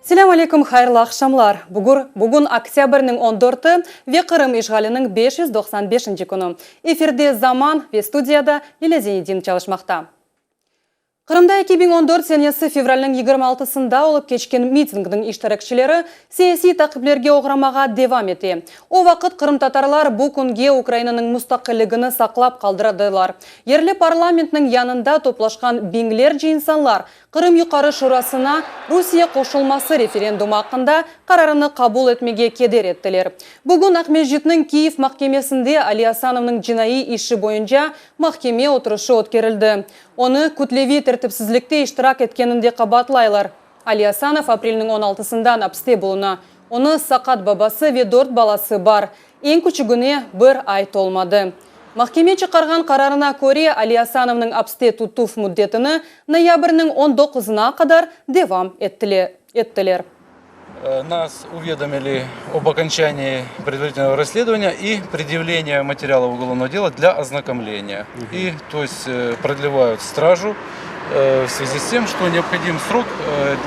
Selâm aleyküm, hayırlı aqşamlar! Bugur, bugün oktâbrniñ on dörtü ve Qırım işğaliniñ 595-nci künü. Efirde Zaman ve studiyada Lilâ Zinedin çalışmaqta. Qırımda 2014 senesi fevralniñ 26-sında olıp keçken mitingniñ iştirakçileri siyasiy taqiplerge oğramağa devam ete. O vaqıt qırımtatarlar bu künge Ukrainanıñ mustaqilligini saqlap qaldırdılar. Yerli parlamentniñ yanında toplaşqan biñlerce insanlar Qırım Yuqarı Şurasına Rusiye qoşulması referendumı aqqında qararını qabul etmege keder ettiler. Bugün Aqmescitniñ Kiyev mahkemesinde Ali Asanovnıñ cinaiy işi boyunca mahkeme oturışı ötkerildi. Onı kütleviy tertipsizlikte iştirak etkeninde qabaatlaylar. Ali Asanov aprelniñ on altısından apiste buluna. Onı saqat babası ve dört balası bar. Eñ küçügine bir ay tolmadı. Mahkeme çıqarğan qararına köre, Ali Asanovnıñ apiste tutuv müddetini noyabrniñ on doquzına qadar devam ettiler. Nas uvedomili ob okonçanии predvaritelnogo rassledovaniya i predyavleniya materialov ugolovnogo dela dlâ oznakomleniya. I, to est, prodlevayut stražu v svyazi s tem, çto neobhodim srok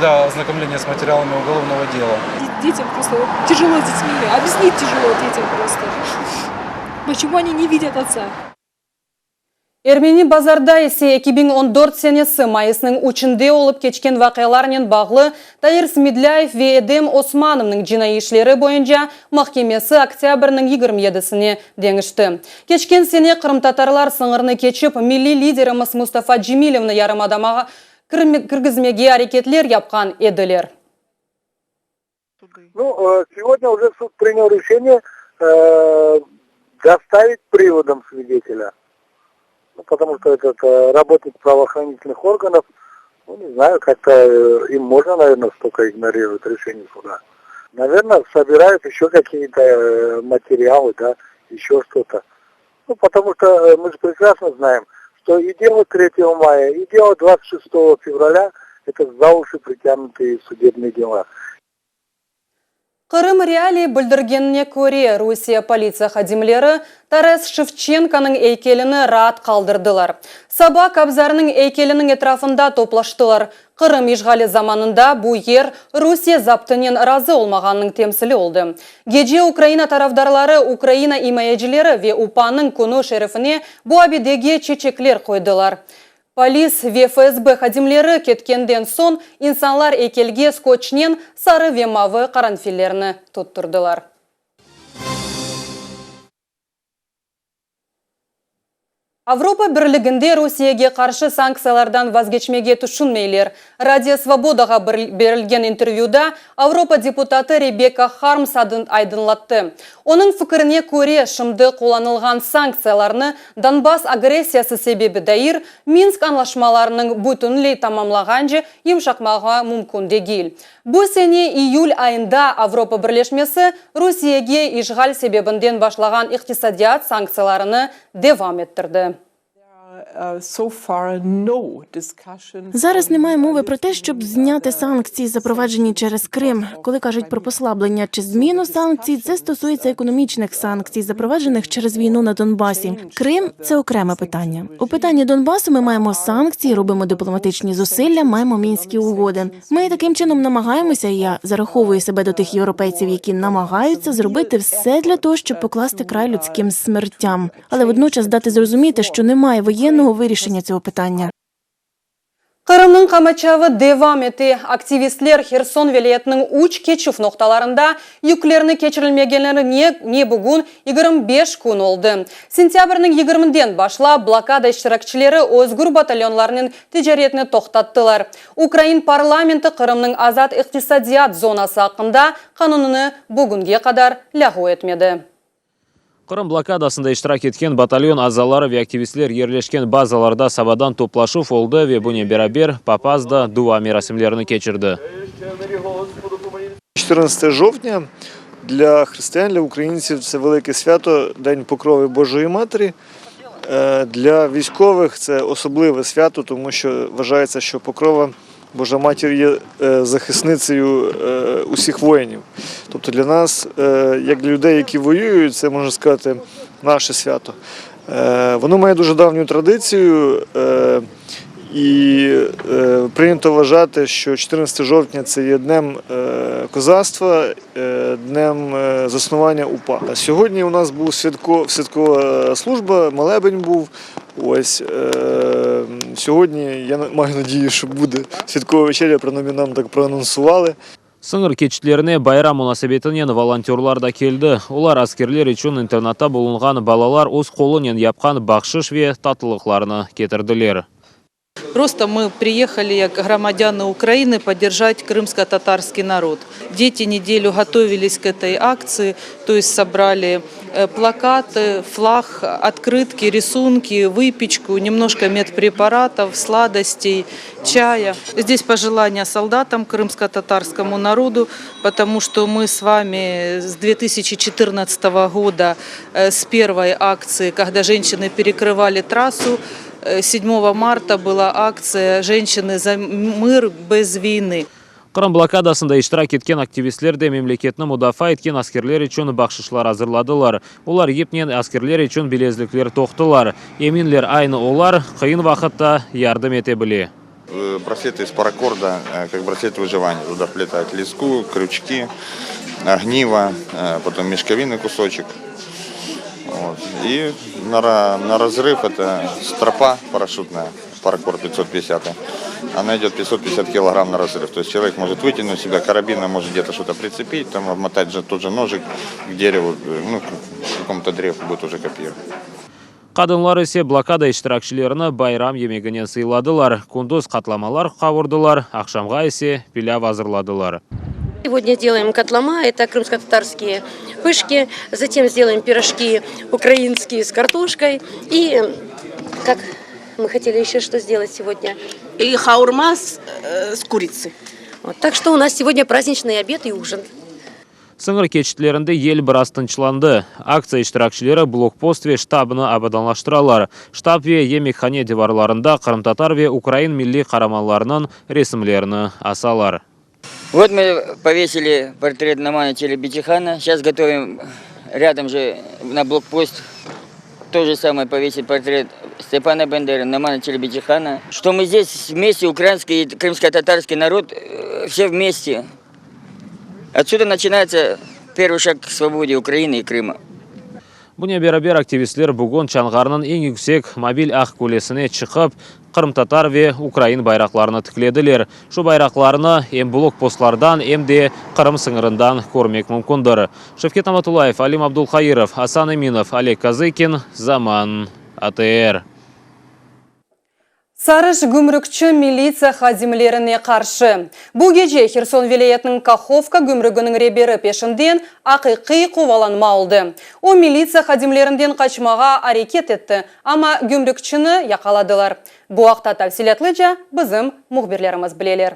dlâ oznakomleniya s materialami ugolovnogo dela. Detyam prosto tâjelo s detmi, obyasnit tâjelo detyam prosto, poçemu oni ne vidyat otsa. Ermeni Bazarda ise 2014 senesi mayısnıñ üçünde olıp keçken vaqialarnen bağlı Tair Smedlâyev ve Edem Osmanovnıñ cinaiy işleri boyunca mahkemesi oktâbrniñ 27-sine deñişti. Keçken sene qırımtatarlar sıñırnı keçip, milliy liderimiz Mustafa Cemilevni yarımadamağa kirgizmege areketler yapqan ediler. Ну, сегодня уже суд принял решение доставить приводом свидетеля. Ну, потому что этот работник правоохранительных органов, ну, не знаю, как-то им можно, наверное, столько игнорировать решение суда. Наверное, собирают еще какие-то материалы, да, еще что-то. Ну, потому что мы же прекрасно знаем, что и дело 3 мая, и дело 26 февраля – это за уши притянутые судебные дела. Qırım Realii bildirgenine köre, Rusiye politsiya hadimleri Taras Şevçenkonıñ eykelini raat qaldırdılar. Saba Kobzarnıñ eykeliniñ etrafında toplaştılar. Qırım işğali zamanında bu yer Rusiye zaptınen razı olmağanınıñ temsili oldı. Gece Ukraina tarafdarları, Ukraina imayecileri ve UPAnıñ künü şerefine bu abidege çeçekler qoydılar. Polis ve FSB hadimleri ketkenden soñ insanlar eykelge skotçnen sarı ve mavı qaranfillerni tutturdılar. Avropa Birliginde Rusiyege qarşı sanktsiyalardan vazgeçmege tüşünmeyler. Radio Svobodağa berilgen intervyuda Avropa deputatı Rebekka Harms aydınlattı. Onıñ fikirine köre, şimdi qullanılğan sanktsiyalarnı Donbass agressiyası sebebi dair Minsk añlaşmalarınıñ bütünley tamamlağance yımşaqmağa mümkün degil. Bu sene iyül ayında Avropa Birleşmesi Rusiyege işğal sebebinden başlağan iqtisadiyat sanktsiyalarını devam ettirdi. Зараз немає мови про те, щоб зняти санкції, запроваджені через Крим. Коли кажуть про послаблення чи зміну санкцій, це стосується економічних санкцій, запроваджених через війну на Донбасі. Крим це окреме питання. У питанні Донбасу ми маємо санкції, робимо дипломатичні зусилля, маємо мінські угоди. Ми таким чином намагаємося. і Я зараховую себе до тих європейців, які намагаються зробити все для того, щоб покласти край людським смертям, але водночас дати зрозуміти, що немає воєнного вирішення цього питання. Qırımnıñ qamaçavı devam ete. Aktivistler Herson vilâyetiniñ üç keçüv noqtalarında yüklerni keçirilmegenleri ne bugün 25 kün oldı. Sentâbrniñ yigirminden başlap blokada iştirakçileri özgür batalyonlarnen ticaretni toqtattılar. Ukrain parlamenti Qırımnıñ azat iqtisadiyat zonası aqqında qanunını bugünge qadar lâğu etmedi. Qırım blokadasında iştirak etken batalyon azaları ve aktivistler yerleşken bazalarda sabadan toplaşuv oldı ve bunen beraber papaz da dua merasimlerini keçirdi. Чотирнадцяте жовтня для християн, для українців це велике свято, День Покрови Божої Матері. Для військових це особливе свято, тому що вважається, що Покрова Божа Матір є захисницею усіх воїнів. Тобто для нас, як для людей, які воюють, це, можна сказати, наше свято. Воно має дуже давню традицію. І е, прийнято вважати, що 14 жовтня це є днем е, козацтва, е, днем е, заснування УПА. Сьогодні у нас був святко, святкова служба, молебень був. Ось е, сьогодні я маю надію, що буде святкова вечеря, принаймні нам так проанонсували. Sıñır keçitlerine bayram munasebetinen volontörlar da keldi. Olar askerler içün internatta bulunğan balalar öz qolunen yapqan bahşış ve tatlılıqlarnı ketirdiler. Просто мы приехали, как громадяне Украины, поддержать крымско-татарский народ. Дети неделю готовились к этой акции, то есть собрали э, плакаты, флаг, открытки, рисунки, выпечку, немножко медпрепаратов, сладостей, чая. Здесь пожелания солдатам, крымско-татарскому народу, потому что мы с вами с 2014 года, э, с первой акции, когда женщины перекрывали трассу, э, 7 марта была акция «Женщины за мир без войны». Qırım blokadasında iştirak etken aktivistler de memleketni mudafaa etken askerler içün bahşışlar azırladılar. Olar yipnen askerler içün bilezlikler toqudılar. Eminler, aynı olar qıyın vaqıtta yardım ete bile. Э, Браслеты из паракорда, э, как браслет выживания. Туда вплетают леску, крючки, огниво, э, потом мешковины кусочек. Вот. И на, ра- на разрыв это стропа парашютная, паракорд 550. Она идет 550 килограмм на разрыв. То есть человек может вытянуть себя карабином, может где-то что-то прицепить, там обмотать же тот же ножик к дереву, э, ну, к какому-то древку будет уже копье. Qadınlar ise blokada iştirakçilerini bayram yemeginen sıyladılar. Kündüz qatlamalar qavurdılar, aqşamğa ise pilâv azırladılar. Сегодня делаем катлама, это крымско-татарские пышки. Затем сделаем пирожки украинские с картошкой. И э, как мы хотели еще что сделать сегодня? И хаурма с, э, с курицей. Вот, так что у нас сегодня праздничный обед и ужин. Sıñır keçitlerinde yel biraz tınçlandı. Aktsiya iştirakçileri blokpost ve ştabnı abadanlaştıralar. Ştab ve yemekhane divarlarında qırımtatar ve ukrain milliy qaramanlarınıñ resimlerini asalar. Вот мы повесили портрет Номана Челебиджихана. Сейчас готовим рядом же на блокпост то же самое повесить портрет Степана Бендеры, Номана Челебиджихана. Что мы здесь вместе, украинский и крымско-татарский народ, э, все вместе. Отсюда начинается первый шаг к свободе Украины и Крыма. Bunen beraber aktivistler bugün Çonğarnıñ eñ yüksek mobil ağ qulesine çıqıp, qırımtatar ve ukrain bayraqlarını tiklediler. Şu bayraqlarnı em blokpostlardan, em de Qırım sıñırından körmek mümkündir. Şevket Namatullayev, Alim Abdulhairov, Asan Eminov, Oleg Kazıkin, Zaman, ATR. Sarış gümrükçi militsiya hadimlerine qarşı. Bu gece Herson vilâyetiniñ Kahovka gümrüginiñ reberi peşinden aqiqiy quvalanma oldı. O militsiya hadimlerinden qaçmağa areket etti, amma gümrükçini yaqaladılar. Bu aqta tafsilâtlıca bizim mühbirlerimiz bileler.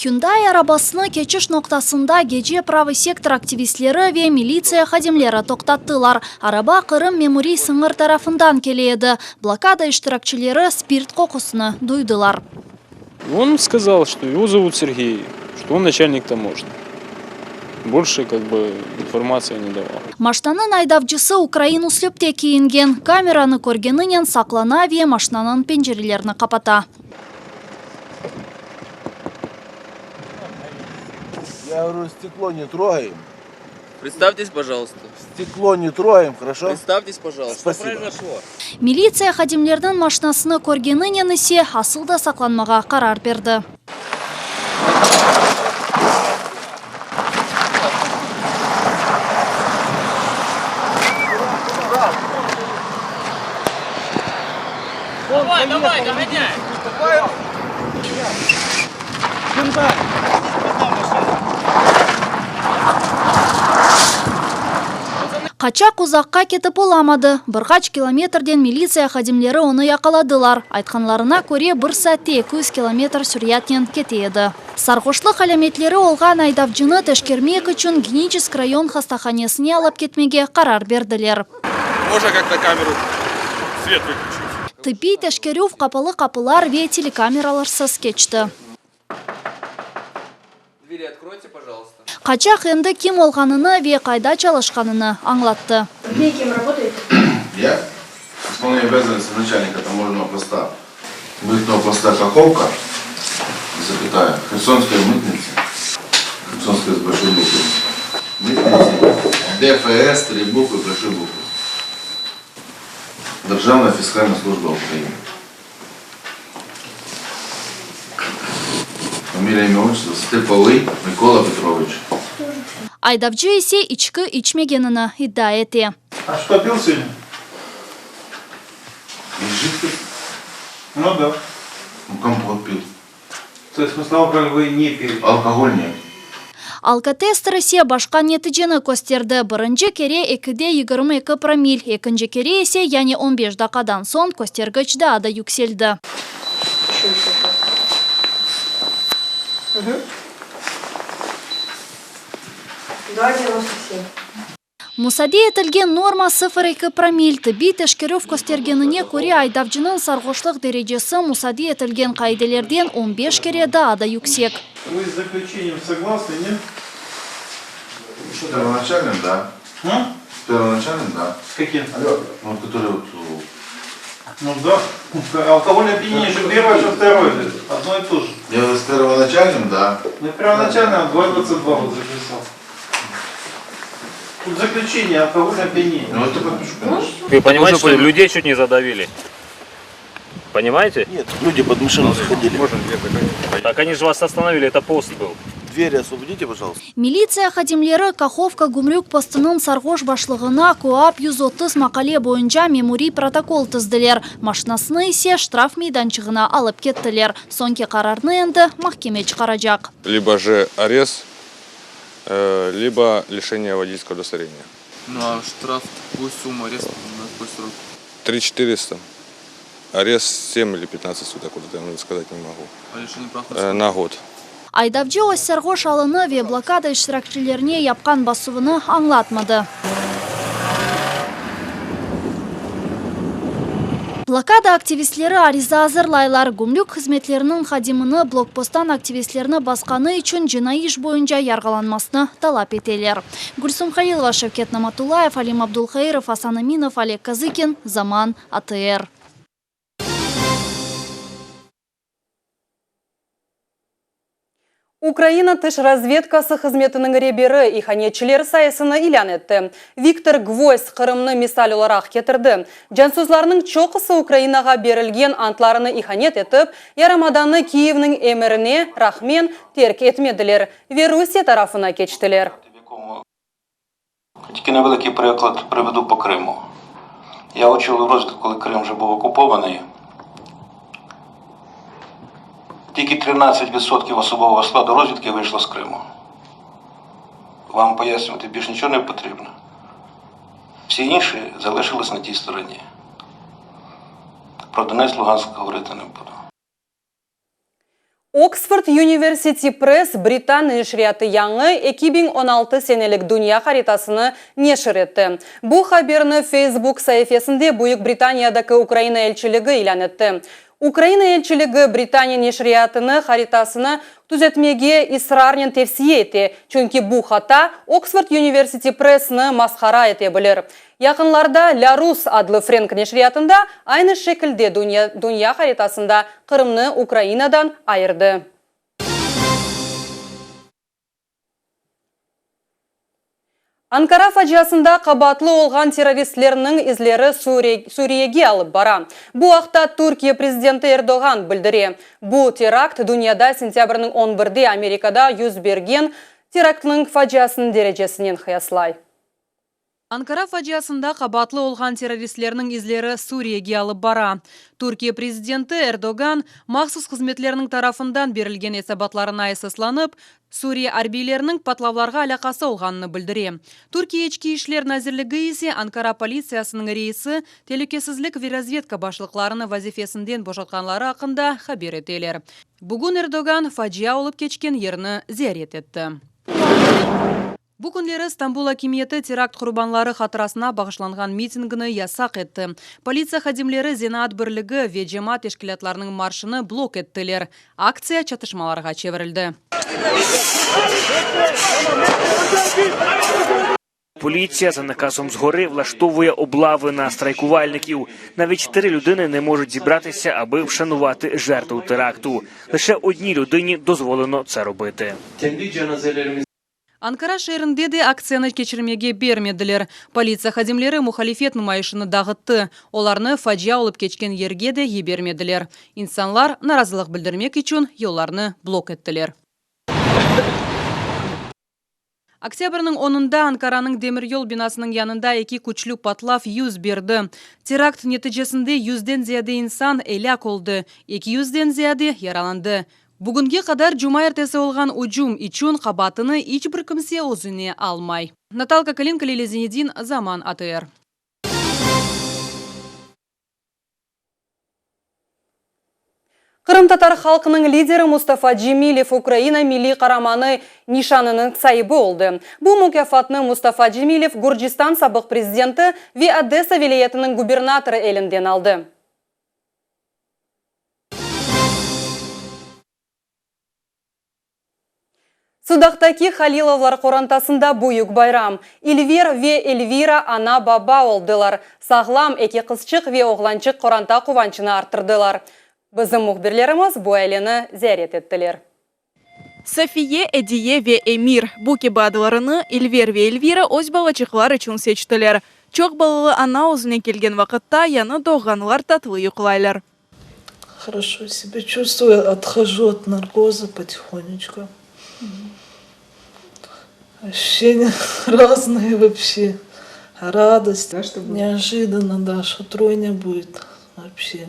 Hyundai arabasını keçiş noqtasında gece Pravıy sektor aktivistleri ve militsiya hadimleri toqtattılar. Araba Qırım memuriy sıñır tarafından kele edi. Blokada iştirakçileri spirt qoqusını duydılar. Он сказал, что его зовут Сергей, что он начальник таможни. Больше как бы информации не давал. Maşnanıñ aydavcısı ukrain üslüpte kiyingen. Kameranı körgeninen saqlana ve maşnanıñ pencerelerini qapata. Я говорю, стекло не трогаем. Представьтесь, пожалуйста. Стекло не трогаем, хорошо? Представьтесь, пожалуйста. Спасибо. Что произошло? Militsiya hadimleriniñ maşnasını körgeninen ise asıl da saqlanmağa qarar berdi. Давай, давай, догоняй! Qaçaq uzaqqa ketip olamadı. Bir qaç kilometrden militsiya hadimleri onı yaqaladılar. Aytqanlarına köre, bir saatte 200 kilometr süratnen kete edi. Sarğoşlıq alâmetleri olğan aydavcını teşkermek içün Geniçesk rayon hastahanesine alıp ketmege qarar berdiler. Можно как-то камеру свет выключить? Tıbbiy teşkerüv qapalı qapılar ve telekameralarsız keçti. Двери откройте, пожалуйста. Qaçaq endi kim olğanını ve qayda çalışqanını añlattı. Где кем работаете? Я исполняю обязанности начальника таможенного поста. Мытного поста Каховка, запятая, Херсонская мытница, Херсонская с большой буквы, мытницы, ДФС, три буквы, большой буквы. Державна фіскальна служба України. Фамилия, имя, отчество Степовий Микола Петрович. Aydavcı ise içki içmegenini iddia ete. А что пил сегодня? Из жидкость? Ну да. Ну, компот пил. То есть, смысл алкоголь вы не пили? Алкоголь нет. Alkotester ise başqa neticeni kösterdi, birinci kere eki de 22 promil, ekinci kere ise, yani on beş daqqadan soñ, köstergiç daa da yükseldi. Musaade etilgen norma sıfır eki promil. Tıbbiy teşkerüv köstergenine köre, aydavcınıñ sarğoşlıq derecesi musaade etilgen qaidelerden on beş kere daa da yüksek. Вы с заключением согласны, нет? С первоначальным, да. С первоначальным, да. С каким? Ну, который вот... Ну да. Алкогольное опьянение что первое, что второе. Одно и то же. Я с первоначальным, да. Ну, первоначально 2,22 вот записал. Тут заключение алкогольное опьянение. Ну, это подпишу, конечно. Вы понимаете, что людей чуть не задавили? Понимаете? Нет, люди под машину заходили. Так они же вас остановили, это пост был. Двери освободите, пожалуйста. Militsiya hadimleri Kahovka gümrük postınıñ sarğoş başlığına KOAP 130 maqale boyunca memuriy protokol tizdiler. Maşinasını ise ştraf meydançığına alıp kettiler. Soñki qararnı endi mahkeme çıqaracaq. Либо же арест, э, либо лишение водительского удостоверения. Ну а штраф какую сумму, арест на какой срок? 3 400. Арест 7 или 15 суток, вот это я сказать не могу. А лишение прав на Э, На год. Aydavcı öz sarğoş alını ve blokada iştirakçilerine yapqan basuvını añlatmadı. Blokada aktivistleri ariza azırlaylar. Gümrük hızmetleriniñ hadimini blokposttan aktivistlerni basqanı içün cinaiy iş boyunca yarğılanmasını talap eteler. Gülsum Halilova, Şevket Namatullayev, Alim Abdulhairov, Asan Eminov, Oleg Kazıkin, Zaman, ATR. Ukraina tış razvedkası hızmetiniñ reberi ihanetçiler sayısını ilân etti. Viktor Gvozd Qırımnı misal olaraq ketirdi. Cansuzlarnıñ çoqusı Ukrainağa berilgen antlarını ihanet etip, yarımadanı Kiyevniñ emirine rağmen terk etmediler ve Rusiye tarafına keçtiler. Тільки невеликий приклад приведу по Криму. Я очолив розвідку, коли Крим вже був окупований. Тільки 13% особового складу розвідки вийшло з Криму. Вам пояснювати більш нічого не потрібно. Всі інші залишились на тій стороні. Про Донецьк, Луганськ говорити не буду. Oxford University Press britan neşriyatı yañı 2016 senelik dünya haritasını neşir etti. Bu haberni Facebook saifesinde Büyük Britaniyadaki Ukraina elçiligi ilân etti. Ukraina elçiligi Britaniya neşriyatını haritasını tüzetmege israrnen tevsiye ete, çünki bu hata Oxford University Pressni mashara ete bilir. Yaqınlarda Larousse adlı frenk neşriyatında aynı şekilde dünya haritasında Qırımnı Ukrainadan ayırdı. Ankara faciasında qabaatlı olğan terroristlerniñ izleri Suriyege alıp bara. Bu aqta Türkiye prezidenti Erdoğan bildire. Bu terakt dünyada sentâbrniñ on birde Amerikada 100 bergen teraktnıñ faciasınıñ derecesinen qıyaslay. Ankara faciasında qabaatlı olğan terroristlerniñ izleri Suriyege alıp bara. Türkiye prezidenti Erdoğan mahsus hızmetlerniñ tarafından berilgen esabatlarına esaslanıp, Suriye arbiyleriniñ patlavlarğa alâqası olğanını bildire. Türkiye İçki işler nazirligi ise Ankara politsiyasınıñ reisi, telükesizlik ve razvedka başlıqlarını vazifesinden boşatqanları aqqında haber eteler. Bugün Erdoğan facia olıp keçken yerni ziyaret etti. Bu künleri Stambul akimiyeti terakt qurbanları hatırasına bağışlanğan mitingni yasaq etti. Politsiya hadimleri zenaat birligi ve cemaat teşkilâtlarınıñ marşını blok ettiler. Aktsiya çatışmalarğa çevirildi. Поліція за наказом згори влаштовує облави на страйкувальників. Навіть три людини не можуть зібратися, аби вшанувати жертв теракту. Лише одній людині дозволено це робити. Ankara şeerinde de aktsiyanı keçirmege bermediler. Politsiya hadimleri muhalifet numayışını dağıttı. Olarnı facia olıp keçken yerge de yibermediler. İnsanlar narazılıq bildirmek içün yollarnı blok ettiler. Oktâbrniñ onunda Ankaranıñ demiryol binasınıñ yanında eki küçlü patlav yüz berdi. Terakt neticesinde yüzden ziyade insan elâk oldı, eki yüzden ziyade yaralandı. Bugünge qadar cumaertesi olğan ücüm içün qabaatını iç bir kimse özüne almay. Natalka Kalinka, Lilâ Zinedin, Zaman ATR. Qırımtatar halqınıñ lideri Mustafa Cemilev Ukraina milliy qaramanı nişanınıñ saibi oldı. Bu mukâfatnı Mustafa Cemilev Gürcistan sabıq prezidenti ve Odessa vilâyetiniñ gubernatorı elinden aldı. Sudaqtaki Halilovlar qorantasında büyük bayram. İlver ve Elvira ana-baba oldılar. Sağlam eki qızçıq ve oğlançıq qoranta quvançını arttırdılar. Bizim mühbirlerimiz bu aileni ziyaret ettiler. Safiye, Ediye ve Emir, bu kibi adlarını İlver ve Elvira öz balaçıqlar içün seçtiler. Çoq balalı ana özüne kelgen vaqıtta yañı doğğanlar tatlı yuqlaylar. Хорошо себя чувствую, отхожу от наркоза потихонечку. Ощущения разные вообще. Радость. Неожиданно, да, что тройня будет вообще.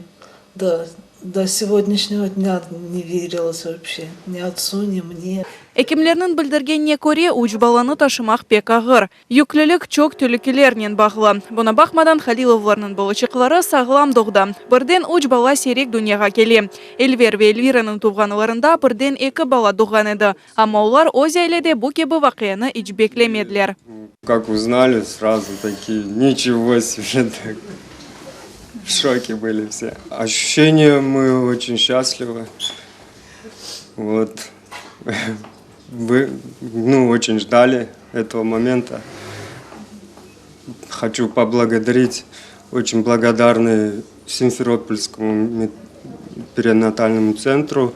Да, до сегодняшнего дня не верилось вообще. Ни отцу, ни мне. Ekimlerniñ bildirgenine köre, üç balanı taşımaq pek ağır. Yüklülik çoq telükelernen bağlı. Buña baqmadan, Halilovlarnıñ balaçıqları sağlam doğdı. Birden üç bala siyrek dünyağa kele. Elver ve Elviranıñ tuvğanlarında birden eki bala doğğan edi, amma olar öz ailede bu kibi vaqianı iç beklemediler. Как узнали, сразу такие, ничего себе, так в шоке были все. Ощущения мы очень счастливы. Вот. Вы, ну, очень ждали этого момента. Хочу поблагодарить, очень благодарны Симферопольскому перинатальному центру.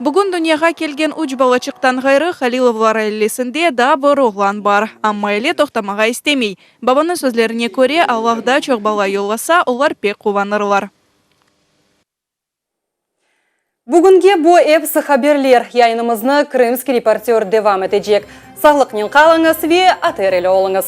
Bugün dünyağa kelgen üç balaçıqtan ğayrı, Halilovlar ailesinde daa bir oğlan bar. Amma aile toqtamağa istemey. Babanıñ sözlerine köre, Allah daa çoq bala yollasa, olar pek quvanırlar. Bugünge bu episi haberler. Yayınımıznı Krımskiy reportör devam etecek. Sağlıqnen qalıñız ve ATR ile oluñız.